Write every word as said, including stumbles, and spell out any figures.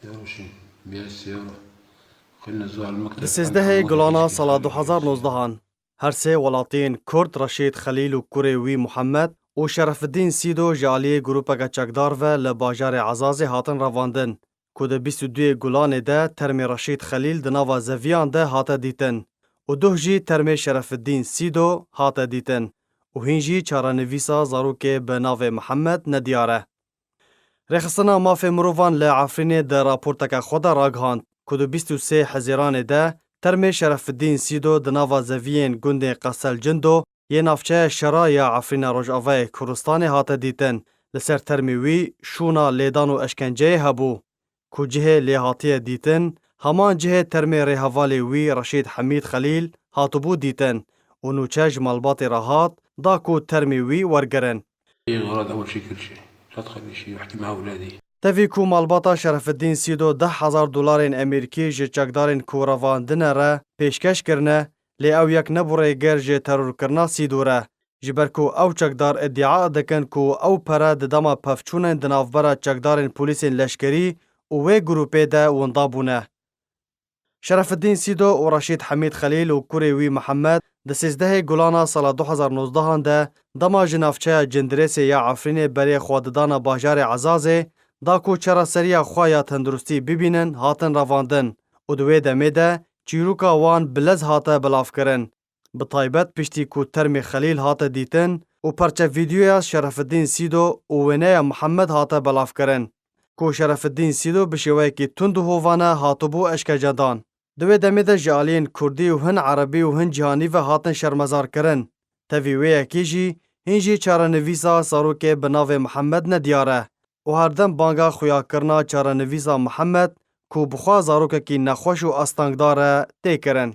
سيارة شي، بيع السيارة. خلينا نزوق على المكتب. Di sêzdehê Gulana sala du hezar nozdehan, her sê welatiyên Kurd Reşîd Xelîl û kurê wî Muhammed û Şerefidîn Sîdo ji aliyê grûpeke çekdar ve li bajarê Ezazê hatin revandin, ku di bîst û duyê Gulanê de termê Reşîd Xelîl di nava zeviyan de hate dîtin û duh jî termê Şerefidîn Sîdo hate dîtin û hîn jî çarenivîsa zarokê bi navê Mihemed nediyar e. Rêxistina Mafê Mirovan li Efrînê di raporteke xwe de ragihand ku di bîst û sê Hezîranê de termê Şerefidîn Sîdo di nava zeviyên gundên Qesel Cindo yê navçeya Şera ya Efrîna Rojavayê Kurdistanê hate dîtin, li ser termê wî şûna lêdan û eşkenceyê hebû, ku cihê lê hatiye dîtin, heman cihê termê rêhevalê wî Reşîd Hemîd Xelîl hatibû dîtin û nûçe ji malbatê re hat, da ku termê wî wergirin. غرض أول شي كل شي، لا تخلي شي يحكي مع أولادي. Tevî ku malbata Şerefidîn Sîdo deh hezar dolarên Amerîkî ji çekdarên ku revandine re pêşkeş kirine, lê ew yek nebû rêger ji terorkirina Sîdo re, ji ber ku ew çekdar îdia dikin ku ew pere di dema pevçûnên di navbera çekdarên polîsên leşkerî û wê grûpê de winda bûne. Şerefidîn Sîdo û Reşîd Hemîd Xelîl û kurê wî Mihemed di sêzdehê Gulana sala du hezar nozdehan de dema ji navçeya Cindirêsê ya Efrînê berê xwe didana bajarê Ezazê, da ku çareseriya xwe ya tenduristî bibînin, hatin revandin û di wê demê de çîroka wan bi lez hate belavkirin. Bi taybet piştî ku termê Xelîl hate dîtin û parçe vîdeoya Şerefidîn Sîdo û wêneya Mihemed hate belavkirin, ku Şerefidîn Sîdo bi şêweyekî tund û hovane hatibû eşkencedan. Di wê demê de ji aliyên kurdî û hin erebî û hin cîhanî ve hatin şermezarkirin. Tevî wê yekê jî hîn jî çarenivîsa zarokê bi navê Mihemed nediyar e û herdem banga xuyakirina çarenivîsa Mihemed ku bi xwe zarokekî nexweş û astengdar e tê kirin.